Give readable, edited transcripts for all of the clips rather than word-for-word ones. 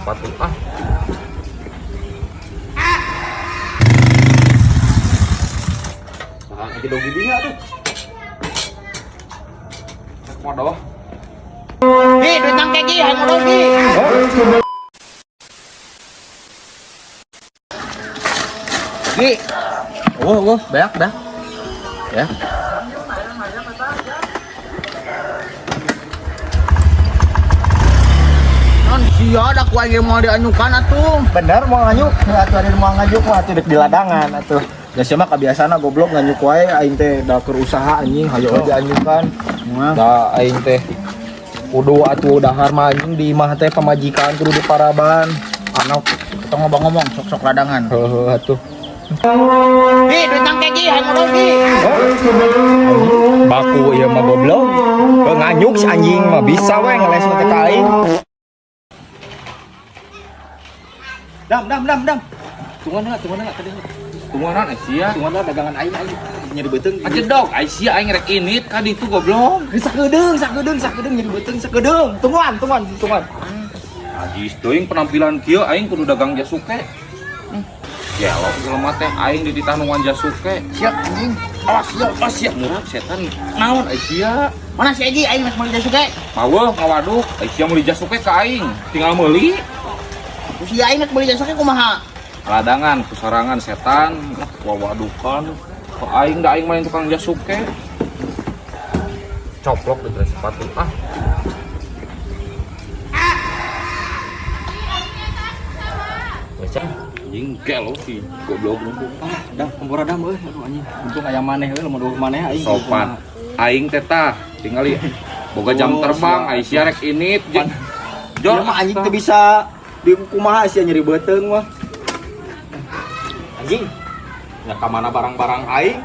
Sepatu ah. Nah, iki dong giginya tuh. Waduh. Gi, duit nang Gi, hayang modal Gi. Gi. Oh, oh, beak dah. Ya. Non sia da ku aing moal dianyukan atuh. Bener mau nganyuk, atuh ada mau nganyuk mah atuh dek di ladangan atuh. Ya sia mah kabiasana goblok nganyuk wae aing teh da keur usaha anjing hayo aja anyukan. Da aing teh kudu atuh dahar mah anjing di imah teh pamajikan kudu diparaban. Anak tong ngomong-ngomong sok-sok ladangan. Heuheuh atuh. Gi, duit nang Gi, hayang modal Gi. Baku ieu mah goblok. Heuh, nganyuk si anjing mah bisa we ngeles teh ka aing. Dam dam dam dam. Tungguan heula, tungguan heula tadi. Tungguan sia. Tungguan heula dagangan aing aing nyeri beuteung. Aja dog, ai sia aing rek init ka ditu goblok. Sakedeung, sakedeung, sakedeung nyeri beuteung sakedeung. Tungguan, tungguan, tungguan. Ajis teuing penampilan kieu aing kudu dagang jasuke. Gelok jelema teh aing dititah nungguan jasuke. Siap anjing. Awas sia, awas sia murah setan. Naon ai sia? Mana si Egi aing geus meuli jasuke? Maweuh ngawaduk, ai sia meuli jasuke ka aing, tinggal meuli. Ku si aing geus meuli jasuke kumaha? Ladangan kusarangan setan, lah wawadukan. Ke aing da aing main tukang jasuke. Coplok di sepatu ah. Anjing gelo sih, goblok numpuk. Ah, dah kumpul dam euy, aduh anjing. Untung aya maneh euy, lamun eueuh maneh aing. Sopan. Aing teh tah, tinggali boga jam Oh, terbang, siap. ai sia rek init. Jor mah anjing teu bisa di kumaha sia nyeri beuteung mah. Anjing. Nya ka mana barang-barang aing?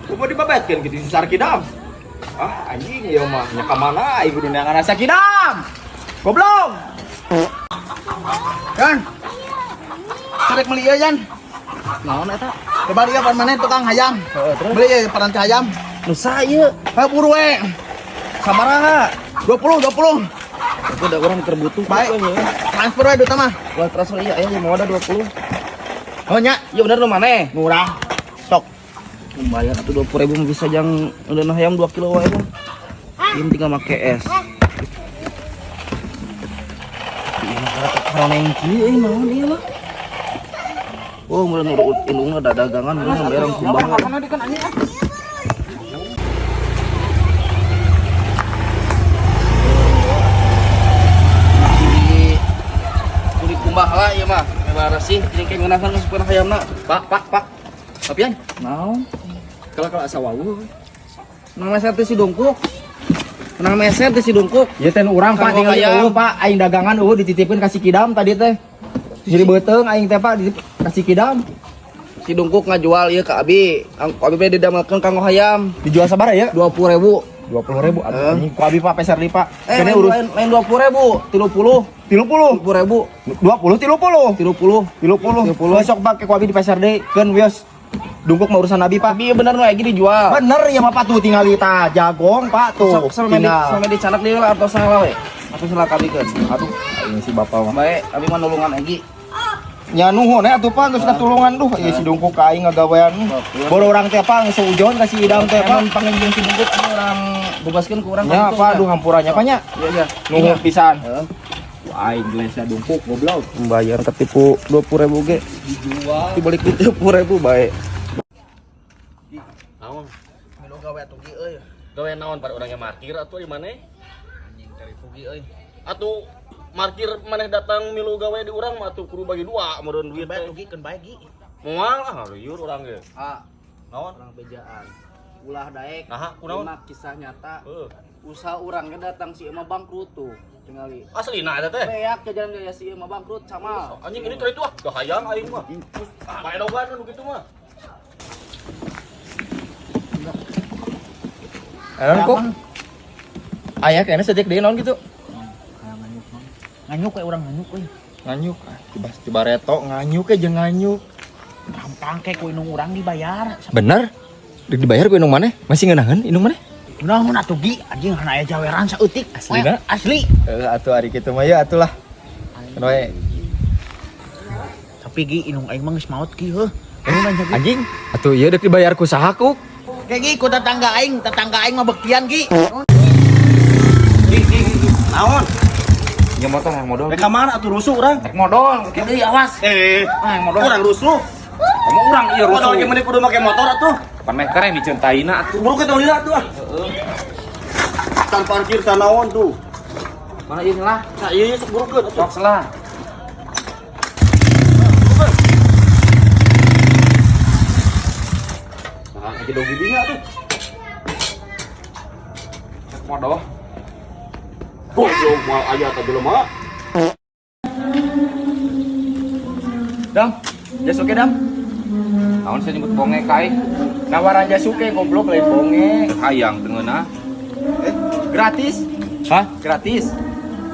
Kumaha dibabetkeun kitu si Sarkidam? Ah, anjing ieu mah nya ka mana aing kudu neangan Sarkidam. Goblok. Yan. Sarek meuli ieu Yan. Naon eta? Coba ieu pan maneh tukang hayam. Heeh, terus Beli ieu paranti hayam. nu ieu Hayu buru we. sabaraha? 20 20. Itu ada orang keur butuh. Baik. Transfer we duit mah. Buat transfer iya aya mau ada 20. Oh nya, Iya bener nu maneh. murah. Sok. Lumayan atuh 20.000 mah bisa jang udah hayam 2 kilo wae mah. Ieu tinggal make es. Ieu mah karoneng kieu euy naon ieu mah. Oh, meureun urut indungna da dagangan meureun sampe orang kumbang. Di kumbah lah ieu mah. Lebar sih, jadi kayak ngeunahan masukkeun hayamna. Pak, pak, pak. Papian, Naon? kalau kalau asa wawuh. Nang meser teh si dongkuk. Nang meser teh si dongkuk. Ieu teh nu urang Pak Kanggo tinggal hayam. eueuh Pak, aing dagangan eueuh dititipkeun ka si Kidam tadi teh. Jadi beuteung aing teh Pak dititip ka si Kidam. Si dongkuk ngajual ieu ka abi. Kang ku abi bade didamelkeun kanggo hayam. Dijual sabaraha ya? 20.000. 20.000 aduh Eh. anjing ku abi Pak peser deui Pak. Eh, Kene lain, urus lain, lain 20.000, 30. 30. 30.000, 20 30. 30. 30. 30. Besok Pak ku abi di peser deui. Keun wios. Dungkuk mah urusan abi Pak. Tapi ieu bener nu lagi dijual. Bener ya mah Pak tuh tinggal ta jagong Pak tuh. Sok sama di Tinggal. sama dicanak deui lah atau salah we. Atau salah kabikeun. Aduh, aing si bapak mah. Bae, abi mah nulungan Egi. Nya nuhun ya atuh Pak geus katulungan duh ieu si dungkuk ka aing ngagawean. Boro urang teh Pak geus suujon ka si Idam teh Pak. Emang panggil si dongkuk anu urang bebaskeun ku urang Nya Pak aduh hampuranya Pak nya. Iya, iya. Nuhun pisan. Heeh. Wah, aing geus dungkuk goblok. Bayar ketipu 20.000 ge. Dijual. Dibalik duit 20.000 bae. Naon? Milu gawe atuh Gi euy. Gawe naon pada orangnya markir atuh di maneh? Anjing cari Gi euy. Atuh markir maneh datang milu gawe di urang mah atuh kudu bagi dua meureun duit Bae teh. atuh Gi keun bae Gi. Moal ah liur urang ge. Ah, Naon? orang bejaan. Ulah daek. Naha, kunaon? Ieu mah kisah nyata. Heuh. Usaha urangnya datang si emah bangkrut tuh. Tingali. Aslina eta teh. Beak jajanan gaya si emah bangkrut sama. Anjing ini teh itu ah, gak hayang aing mah. Paedogan nu kitu mah. Naon kok? Aya kayaknya sejak deui naon gitu. Nganyuk we urang nganyuk euy. Nganyuk. Ah, tiba tiba reto nganyuk ke jeung nganyuk. Gampang ke ku indung urang dibayar. Bener? Dek dibayar ku indung maneh? Masih ngeunaheun indung maneh? Naon atuh Gi, anjing kana aya jaweran saeutik. Aslina? Asli. Heeh, atuh ari kitu mah ya atuh lah. Keun we. Tapi Gi, indung aing mah geus maot, Gi, heuh. Nanya, Gi. Anjing, atuh ieu deuk dibayar ku saha, Kuk? Kayak Gi, ku tetangga aing mah bektian, Gi. Gi, Gi, Gi. Naon? Nya motor yang modal. Rek ka mana atuh rusuh urang? Rek modal, kieu deui awas. Eh, Ah, yang modal. urang rusuh. Kamu urang ieu rusuh. Modal ge mending kudu make motor atuh. Pan meh teh miceun taina atuh. Buru kita lila atuh ah. Tan parkir tan naon tuh. Mana ieu lah? Nah, iya iya sok burukeun atuh. Sok lah. Nah, aja dong gidinya atuh. Rek modal. Goblok moal aya teh jelema. Dam, Jasuke dam. Naon sia nyebut bonge ka aing? Nawaran Jasuke goblok lain bonge. Hayang teu ngeunah. Eh, gratis. Hah? Gratis.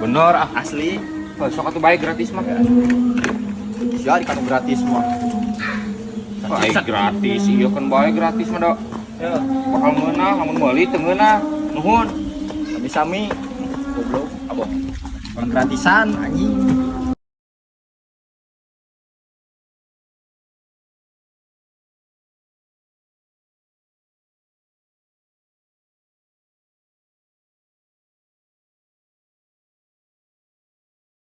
Bener ah. Asli. Oh, sok atuh bae gratis mah. Sia di kanu gratis mah. Bae gratis, iya kan bae gratis mah da. Ya, Bakal ngeunah lamun meuli teu ngeunah. Nuhun. sami-sami. Goblok, aboh. Orang gratisan anjing.